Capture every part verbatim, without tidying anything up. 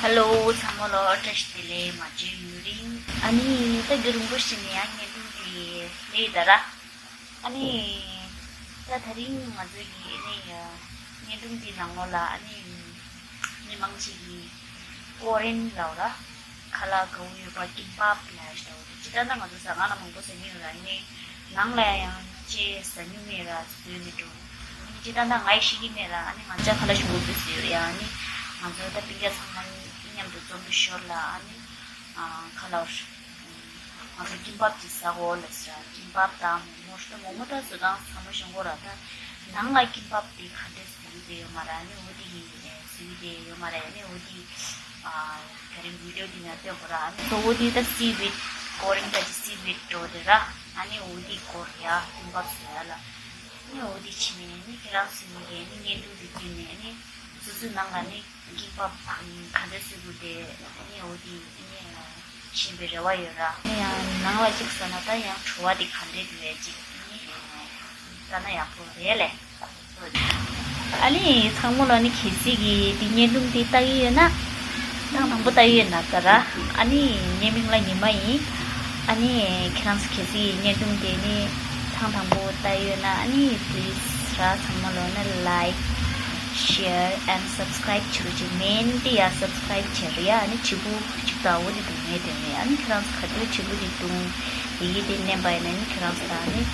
ཧེ་ལོ། ཚང་མ་ལ་བཀྲ་ཤིས་བདེ་ལེགས། མ་བརྗེད་ཡུན་རིང་། ཨ་ནི་ད་རྒྱུན་རིང་པོ་ཞིག་ནས་ཡང་བརྙན་ཐུང་འདི་སླེབས་ཡོད་ད་ར། ཨ་ནི་ད་དེ་རིང་ང་ཚོ་གི་ཨ་ནི་བརྙན་ཐུང་འདི་ནང་ལོགས་ལ་ཨ་ནི་མི་མང་ཅིག་གིས་ཀོ་རན་ལབ་ར། ཁ་ལག་དགའ་བོ་ཡོད་པ་ཀིམ་པབ་ལབ་ཞིག་འདུག་ཅི་ལྟར་ན་ང་ཚོ་ཟ་ཁང་ལ་མང་པོ་ཟ་མྱོང་ཡོད་ར། ཨ་ནི་ནང་ལ་ཡང་ཅི་ཟ་མྱོང་མེད་ར། ཟོས་མི་འགྲོ། ཨ་ནི་ཅི་ལྟར་ན་ང་ཡི་ཤེས་ཀྱི་མེད་ར། ཨ་ནི་ང་ཅག་ཁ་ལག་ཞིམ་པོ་འདུག་ཟེར་ཡོད་ཡ། ཨ་ནི་ང་ཚོ་ད་སྤུན་ཀྱག་ཚང་མ་མཉམ་དུ་འཛོམས་པའི་ཞོར་ལ་ཨ་ནི་ཁ་ལག་ང་ཚོ་ཀིམ་པབ་ཅིག་ཟ་དགོས་ལབ་ཟེར། ཀིམ་པབ་དང་མོག་མོག་ད་མོག་མོག་ད་བཟོ་སྟངས་ཚང་མ་ཤེས་དགོས་ར། ད་ནང་ལ་ཀིམ་པབ་དེ་ག་འདྲས་བཟོ་གི་ཡོད་མ་རེད། ཨ་ནི་འོ་དེ་གི་བཟོ་གི་དེ་ཡོད་མ་རེད། ཨ་ནི་འོ་དེ་ཨ་དེ་རིང་བི་ཌི་ཡོ་དེ་ནང་སྟོན་དགོས་ར། ཨ་ནི་གཙོ་བོ་དེ་ད་སི་ཝིད་ཀོ་རན་ད་ཅི་སི་ཝིད་འགྲོ་དེ་ར། ཨ་ནི་འོ་དེ་སྐོར་ཡ་ཀིམ་པབ་བཟོ་ཡ་ལ། ཨ་ནི་འོ་དེ་ཕྱིན་ནས་ཨ་ནི་ཁྱེད་རང་ཚོ་གཉིས་ཀས་ཨ་ནི་བརྙན་ཐུང་དེ་བརྒྱུད་ནས་ཨ་ནི་སོ་སོའི་ནང་ལ་ནི་ཀིམ་པབ་ག་འདྲ་བཟོ་དགོས་དེ་ཨ་ནི་འོ་དེ་ཨ་ནི་ཤེས་པའི་རེ་བ་ཡོད་ར། ཨ་ནི་ཡང་ནང་ལ་གཅིག་ཟ་ན་ད་ཡང་བྲོ་བ་དེ་ག་འདྲ་འདུག་ཅིག་ཨ་ནི་ལྟ་ན་ཡག་པོ་རེད་ལེ། ཨ་ནི་ཚང་མ་ལ་ནི་གལ་སྲིད་ཀྱི་འདི་བརྙན་ཐུང་འདི་ལྟ་གི་ཡོད་ན། ཐེངས་དང་པོ་ལྟ་གི་ཡོད་ན་ད་ར། ཨ་ནི་ངའི་མིང་ལ་ཉི་མ་ཡིན། ཨ་ནི་ཁྱེད་རང་ཚོ་གལ་སྲིད་བརྙན་ཐུང་དེ་ནི་ཐེངས་དང་པོ་ལྟ་ཡོད་ན་ཨ་ནི་please ར་ཚང་མ་ལོ་ན་like, share and subscribe བྱེད་རོགས་བྱེད། མིན་དེ་ཡ་subscribe བྱེད་རེད་ཡ། ཨ་ནི་བྱེད་པོ་བྱེད་པ་འོ་དེ་འདུག་ངས་དེ་ནས་ཨ་ནི་ཁྱེད་རང་ཚོ་ག་དུས་བྱེད་པོ་དེ་འདུག་ཡི་གེ་དེ་མནན་པ་ཡིན་ན་ཨ་ནི་ཁྱེད་རང་ཚོ་ད་ཨ་ནི་ང་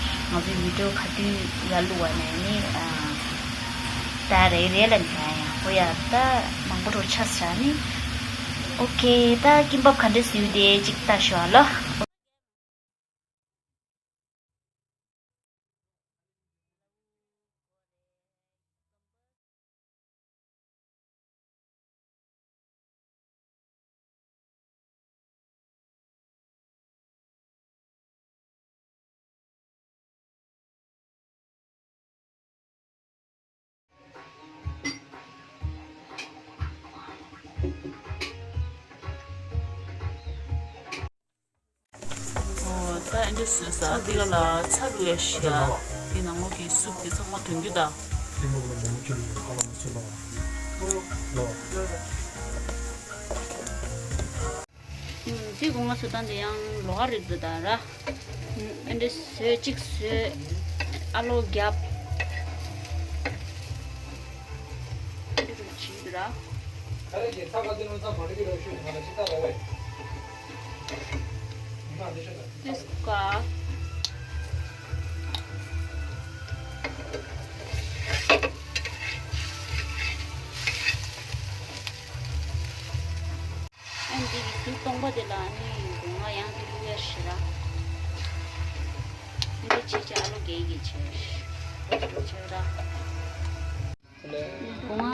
ཚོའི་བི་ཌི་ཡོ་ག་དུས་ཡར་བླུགས་པ་ན་ཨ་ནི་ད་རེད་རེད་ལ་ནི་ཡ་ཡ་ཧོ་ཡ་ད་མང་པོ་རོ་ཆ་ས་ནི། ཨོ་ཁེ། ད་ཀིམ་པབ་ག་འདྲས་བཟོས་དེ་གཅིག་ལྟ་ཞོག་ཨ་ལོ། ཨོ། ད་ཨེ་འདྲ་བཟོས་ས་འདི་ག་ལ་ཚ་རུ་ཡ་ཤི་ཡ། འདི་ནང་ལོགས་ཀྱི་སུབ་དེ་ཚང་མ་དོན་རྒྱུ་ད། འདི་སྒོ་ང་ཚོ་ད་འདི་ཡང་ལོག་རིག་འདུག་ད་ར། ཨེ་འདྲ་བཟོས་གཅིག་བཟོས། ཨ་ལོ་རྒྱབ། འདི་རུ་བྱིས་འདུག་ར། This car. ཨ་འདི་གི་ཁྱི་སྟོང་པ་དེ་ལ་ནི་སྒོ་ང་ཡང་དེ་རུ་ཡར་ཤི་ར། འདི་ཕྱི་ཆ་ཨ་ལོ་རྒྱལ་གྱི་ཆེ་ཆེ་ར། སྒོ་ང་།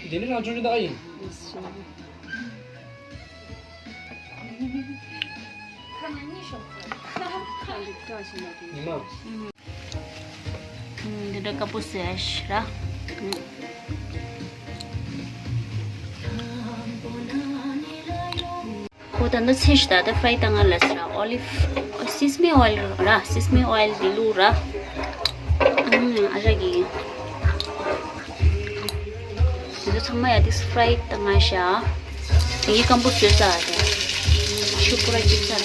འདི་ནི་རང་ཆུང་ཆུང་དག་ཡིན། ཉི་མ། འདི་འདྲ་དཀར་པོ་བཟོས་ཤག་ར། ཁོ་ད་ནི་ཚེ་ཤི་ད་ད་ཕ་རའི་ད་ང་ལ་ཟེར་ར། ཨོ་ལིབ་སི་སི་མི་ཨོ་ཡིལ་ར། སི་སི་མི་ཨོ་ཡིལ་འདི་བླུགས་ར། ཨ་ཞག་གི། འདི་ཚོ་ཚང་མ་ཡ་དེ་ཕ་རའི་ད་ང་ཤག་དེ་གི་སྐམ་པོ་བཟོས་ས་རེད། ཆུ་པུ་ར་ཅིག་ས་ར།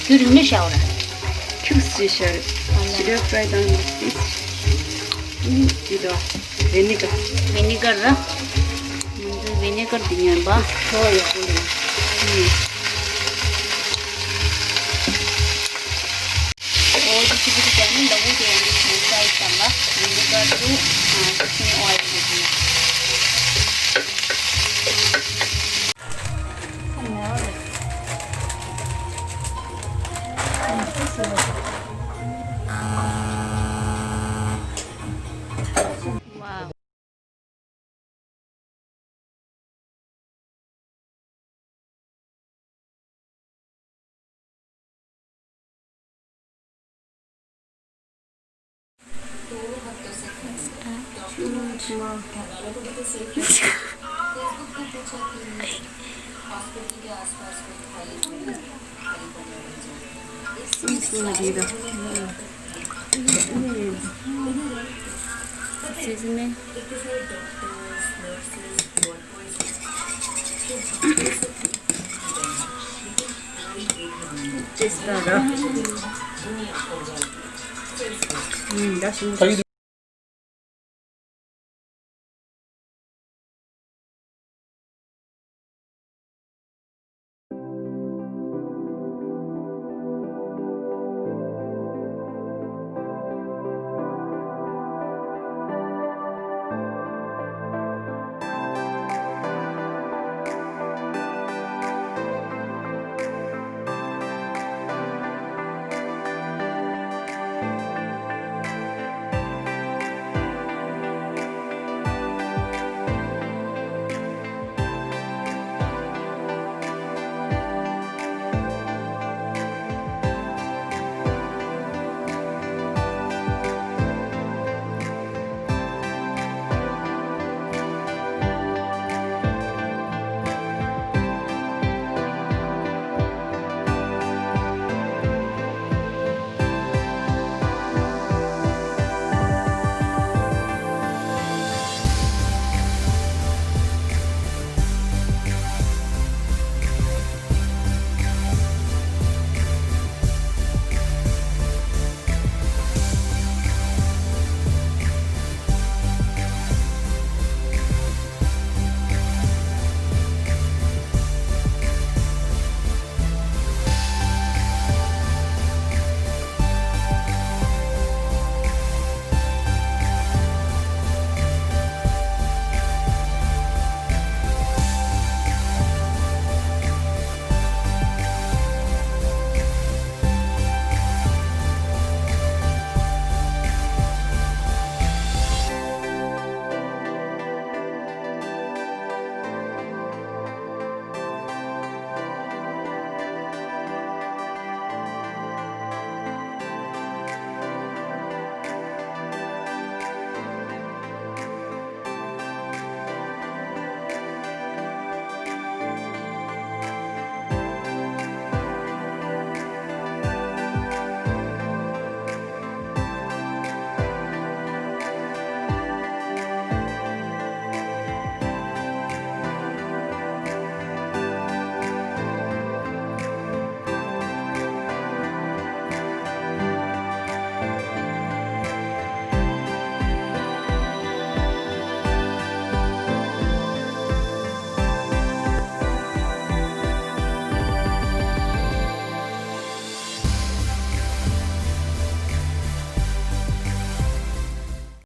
རྒྱུན་རིང་ནས་བཞག་ར། ཁྱུག་ཙམ་བཞག་རེད། ཇི་འདྲ་ཕ་རའི་བཏང་ནས། འདི་དང་ཝི་ནི་གར། ཝི་ནི་གར་ར། ང་ཚོའི་ཝི་ནི་གར་འདི་ཉོས་པ། ཁོ་ཡག་པོ་རེད། འོ་དེ་ཆུ་བུར་དེ་ནི་ལ་འུ་དེ་ཡང་ཆུ་ས་ཡི་ཙམ་པ། ཝི་ནི་གར་དུ་ཨ་སི་སི་མི་ཨོ་ཡིལ་དེ་དེ། Wow. ཨུམ། སུ་ན་དེ་ད། ཅེས་ནི། ཅེས་ད་ར། ཨུམ། ད་ཞིམ་ད་ཡིད་